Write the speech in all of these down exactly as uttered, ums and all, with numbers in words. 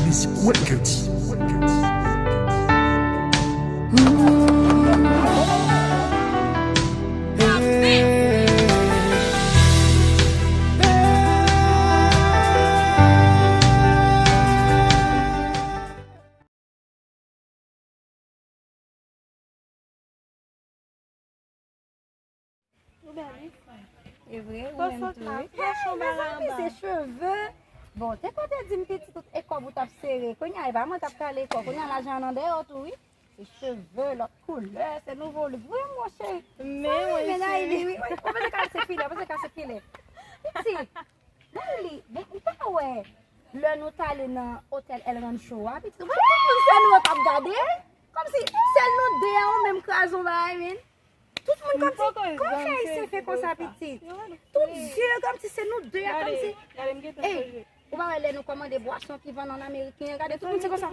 Music Records. Ou bèl, wi. E vre, ou menm tou, wi. Mezanmi, se cheve. Bon, te konn te di m pitit, tout e kòb ou t ap sere. Kounye a, e pa mwen t ap kale kò. Kounye a, lajan an nan dèyè w tou, wi. Se cheve, lòt koulè, se nouvo look. Vre, monchè. Men, wi, men Nayli, wi. Ou panse kal se filè, ou panse kal se filè. Pitit, Nayli, bon, ou pa wè lè nou t ale nan otèl El Rancho a, pitit, ou wè tout moun sè nou yo t ap gade? Kòmsi sèl nou de a ou menm kraze yon bagay, men. Tout moun kòmsi, kòman fè Ayisyen fè konsa, pitit? Tout zye yo kòmsi se nou de a, kòmsi. Ey, ou pa wè lè nou kòmande bwason ki vann an ameriken an, gade tout moun se konsa.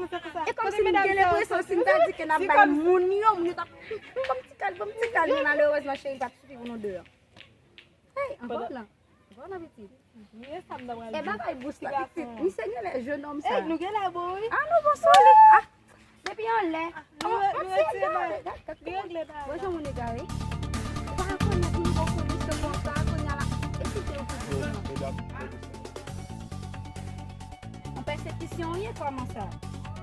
E kòmsi nou gen lenpresyon si n ta di ke n ap bay moun yo, moun yo t ap, ban m ti kal, ban m ti kal, men malerezman, cheri, pa t sifi pou nou de a. Ey, anpòt lan. Bon apeti. E bagay bous la, pitit. Misye genlè jenòm sa. Ey, nou genlè bon, wi. Ah, nou bon solid. Ah, depi anlè. On ti gade, gade, gade. Bon, jan moun egare. Ou pa rekonèt moun bò kote misye konsa, kounye a la. E si se ou ki di non? On pèsekisyon ou ye, kòman sa?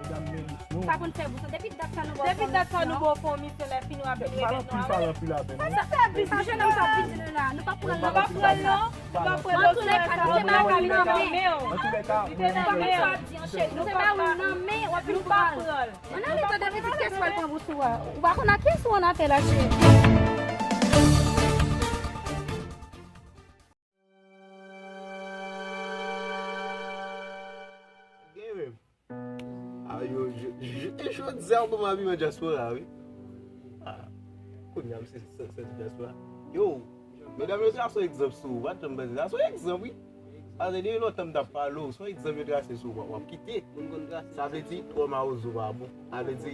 Medam, men bous nou. Pa konn fè bous non. Depi dat sa nou ba w fè yon misyon. Depi dat sa nou ba w fè yon misyon, lè fini w ap vin revèt nou a wè. Sa fè bous, sa jenòm sa ap vin la. Nou pa pran l non. Nou pa pran l non. Nou pa pran l non. An tou lè ka, nou te ba ou l nan men. An tou lè ka, nou te nan men. Nou te ba ou l nan men, w ap vin pran l. Ann ale tande pitit, kiyès pral pran bous ou a? Ou pa konn a kiyès ou an afè la, cheri. Gen menm. Ah, yo, je, je, je, jodi a, ou ban m abiman dyaspora, wi. Ah, kounye a, m se, se, se dyaspora. Yo, medam yo, se yon egzanp sou ou, pa t janm panse. Se yon egzanp, wi. Paske depi lontan m t ap pale w, se yon egzanp yo trase sou ou, w ap kite. Sa vle di, twò mawozo pa bon. Sa vle di,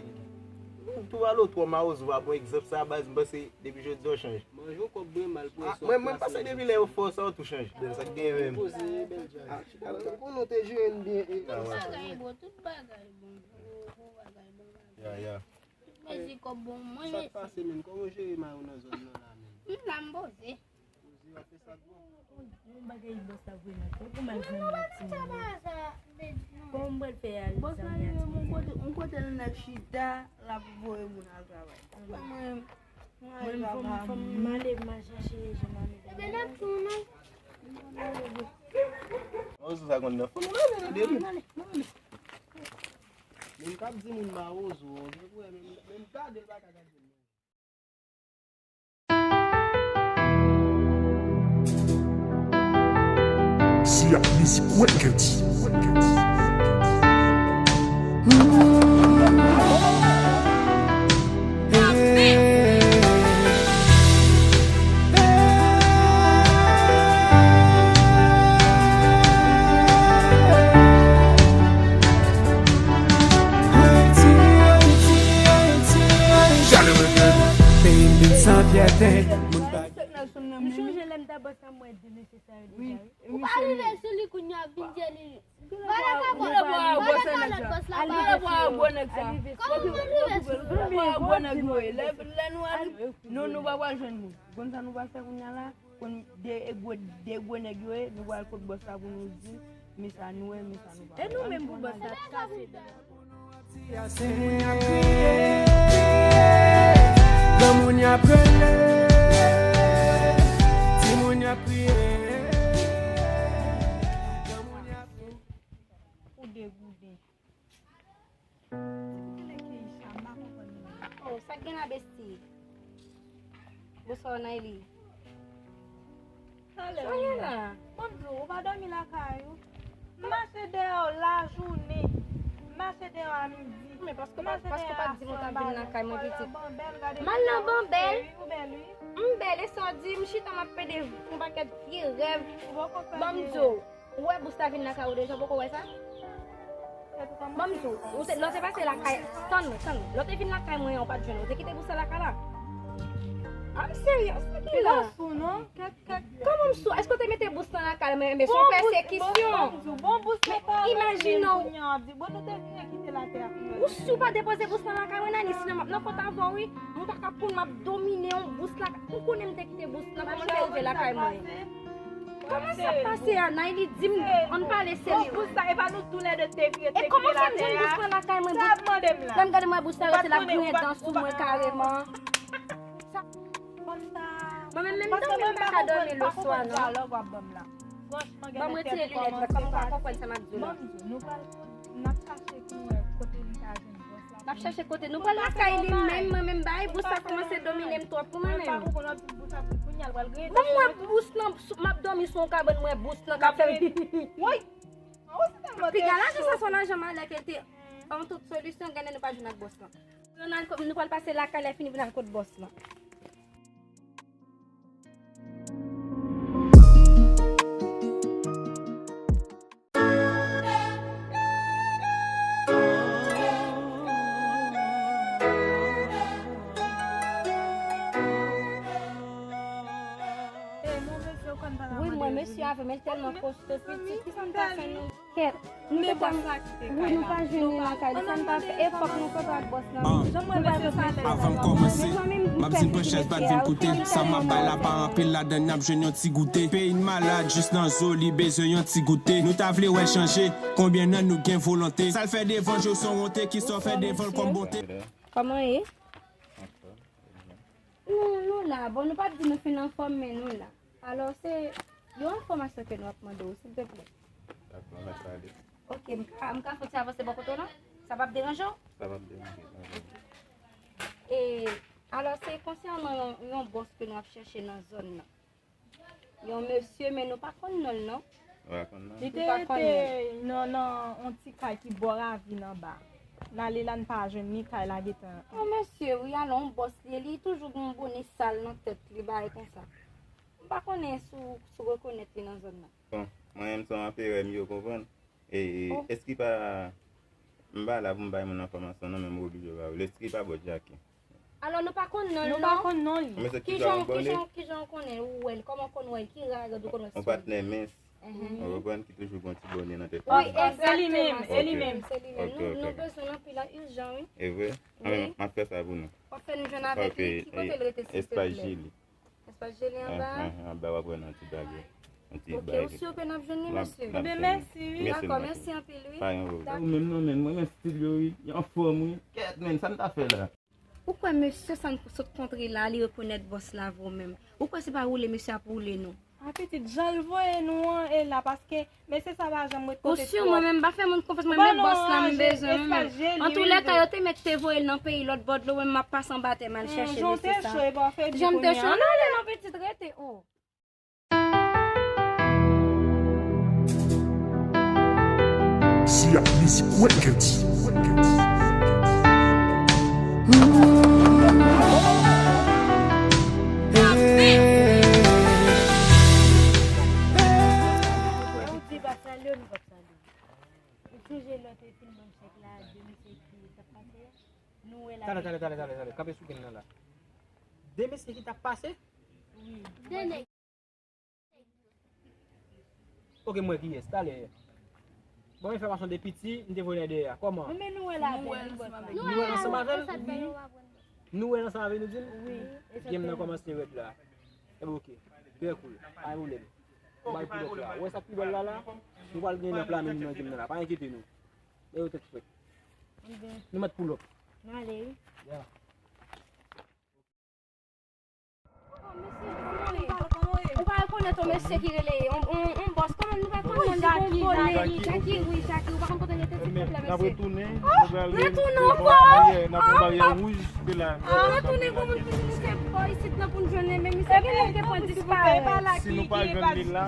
tou pale w twò mawozo pa bon. Egzanp sa, baz, m panse, depi jodi a, w chanje. Manje yon kòb brenn mal pou eswa. Mwen, mwen panse depi lè yo fè w sa, w tou chanje. Sa k genyen menm? Poze, bèl djaz. Ou konnen w te jere n byen. Tout bagay bon, tout bagay bon. Gwo, gwo bagay, bon bagay. Ya, ya. Tout mezi kòb bon, mwen mezi. Sa k pase menm? Kòman w jere mayo nan zòn nan la menm? M la, m poze. Poze, w ap fè sa k bon. Yon bagay bòs la voye nan kòb, ou mal jwenn Martine. Kòman m pral fè ale zanmi a ti mesye? Yon kote l nèk chita, l ap voye moun al travay. Mwen, Mwen, fò m, fò m ale, m al chache je m ale. Ebyen, n ap tounen. Mawozo sa konn nan fanm ou la, men tande m. Men m p ap di moun mawozo, gen pou wè, men, men m gade l pa ka gade m. Siya Music Records. Peyi m vin san fyète. Moun pa M chonje lè m ta bòs la, mwen di mesye sa yo deja, wi. Ou pa rive sou li kounye a, ap vin di li. Vale kalòt bòs la, vale kalòt bòs la, pa yo. Gwo nèg sa. Kòman mwen rive sou li? Gwo nèg yo ye. Lè, lè nou al, nou, nou pa pral jwenn nou. Konn sa nou pral fè kounye a la? Konn de gwo, de gwo nèg yo ye, nou pral kot bòs la pou nou di, men sa nou wè, men sa nou pa wè. E nou menm pou bòs la ka fè. Granmoun y ap rele, timoun y ap kriye. Granmoun y ap... Ou degoute. Oh, sa k gen la, besti? Bonswa, Nayli. Sa w ye la? Ban m di w, ou pa dòmi lakay ou? M mache dèyè w lajounen. M mache dèyè w a midi. Men paske w pa, paske w pa di m ou t ap vin lakay mwen, pitit. M al nan Banbèl. M bèl, e sa w di, m chita m ap pede yon pakèt vye rèv. Ban m di w. Ou wè bous la vin lakay ou deja, ou poko wè sa? Ban m di w, ou te, lè w te pase lakay, tann mwen, tann mwen. Lè w te vin lakay mwen an, ou pa t jwenn, ou te kite bous la lakay la? I'm serious, sa ki la? Kòman m sou? Èske w te mete bous lan lakay mwen? Men se yon pèsekisyon. Men imajine w. Bon, nou te vin kite latè a. Ou si w pa depoze bous lan lakay mwen, Nani, sinon m ap nan kont avè w, wi. Mwen pa ka konn m ap domine yon bous lakay. Ou konnen m te kite bous lan, kòman l fè rive lakay mwen? Kòman sa pase a, Nani? Di m, ann pale serye. Bous la, e pa nou toulède te vire, te kite latè a? E kòman fè m jwenn bous lan lakay mwen? Sa ap mande m la. Lè m gade mwen bous la, rete la griyen dan sou mwen kareman. Mwen menm, menm dòmi m pa ka dòmi lè swa, non. Ban m retire linèt la, kòm m pa konprann sa m ap di w la. N ap chache pou wè kote li ka jwenn bòs la. N ap chache kote nou pral lakay li menm, mwen menm bay bous la kòmanse domine m twòp pou mwen menm. Bon, mwen bous lan, m ap dòmi sou yon kabann, mwen bous lan k ap fè m pipi. Piga lajan sa se yon lajan malè ke l te an tout solisyon, genlè nou pa jwenn ak bòs lan. Nou pral pase lakay la, fini pou n al kot bòs lan. Wi, mwen, mesye avè m, el tèlman kosto, pitit, kisa m ta fè nou? Kèt, nou te kwè wi, nou pa jwenn li lakay li, sa n pa fè, e fòk nou kontre ak bòs lan, wi. Avan m kòmanse, m ap di n pran chèz pa n vin koute. Sa m ap bay la pa anpil, ladan n ap jwenn yon ti goute. Peyi n malad jis nan zo, li bezwen yon ti goute. Nou ta vle wè chanje, konbyen nan nou gen volonte? Sa l fè devan je w se yon wonte, kisa w fè devan l kòm bonte? Kòman ye? Nou, nou la. Bon, nou pa t di nou fin anfòm, men nou la. Alò, se yon enfòmasyon ke nou ap mande w, silteplè. Dakò, n ap pale. Ok, m ka, m ka fè ti avanse bò kote w la? Sa p ap deranje w? Sa p ap deranje, non. E, alò, se konsènan yon, yon bòs ke nou ap chèche nan zòn nan. Yon mesye, men nou pa konn non l, non. Nou pa konn non l? Li te rete nan, nan yon ti kay ki bò ravin anba. N ale la, n pa jwenn ni kay la gentan. Yon mesye, wi, alò, yon bòs li ye, li toujou gen yon bone sal nan tèt li, bagay konsa. M pa konnen si w, si w rekonèt li nan zòn nan. Bon, mwen menm se yon anperè m ye, w konprann? E, èske pa, m pa la pou m bay moun enfòmasyon, non, men m oblije ba w li. Èske pa bò Jackie? Alò, nou pa konn non l, non. Nou pa konn non li. Kijan, kijan, kijan w konnen ou wè l? Kòman w konn wè l? Ki rad ou konn wè sou li? Yon patnè mens. Ou konprann, ki toujou gon ti bone nan tèt li. Wi, egzakteman. Se li menm, se li menm. Nou, nou bezwen l anpil, an ijan, wi. E vre? Wi. M ap fè sa pou nou. W ap fè nou jwenn avèk li. Ki kote l rete, silteplè? Espas Jeli. Espas Jeli anba a? Anba w ap wè nan ti bagay. Nan ti bagay. Ok, ou si ke n ap jwenn li, mesye? Ebyen, mèsi, wi. Dakò, mèsi anpil, wi. Pa gen pwoblèm. Ou menm non, men mwen, men stil yo, wi. Anfòm, wi. Kèt, men, sa n ta fè la? Ou kwè mesye sa n sot kontre la, li rekonèt bòs la vre menm? Ou kwè se pa woule mesye ap woule nou? A pitit, jan l voye nou an, e la, paske mesye sa pa janm ret kote twòp. Ou si mwen menm, m pa fè moun konfyans, mwen menm bòs la m bezwen, mwen menm. Antoulèka, yo te mèt te voye l nan peyi lòt bò dlo, mwen menm m ap pase anba tè m al chèche mesye sa. Jan w te cho, e pa w febli kounye a. Jan m te cho, non, ale non, pitit, rete, o. Siya Music Records. Ou sonje lè w te fin ban m chèk la, de mesye ki t ap pase a? Nou wè la. Tale, tale, tale, tale, tale. Kanpe sou grenn nan la. De mesye ki t ap pase? Wi. De nèg. Ok, m wè kiyès. Talè. Bon, enfòmasyon de piti, m te voye dèyè a. Kòman? Wi, men nou wè la. Nou wè l ansanm avè l? Nou wè l ansanm avè l, nou di l? Wi. Game nan kòmanse rèd la. Ebyen, ok. Trè cool. Pa gen pwoblèm. Ou bay pull up la. Ou wè sa k pi bèl la la? Nou pral gen nan pla men nou nan game nan la. Pa enkyete nou. Lè yo tèt frèt. Nou mèt pull up. Nou ale, wi. Ya. Ou pa rekonèt yon mesye ki rele yon, yon, yon bòs, kòman nou pa konn non li, yon bòs? Jackie, wi, Jackie, ou pa konn kote l rete, silvouplè, mesye? N ap retounen, nou pral retounen ankò? Nan yon baryè wouj, se la. Nou retounen pou moun ki di nou se bò isit nan pou n jwenn li, men misye genlè te pran disparèt. Si nou pa jwenn li la.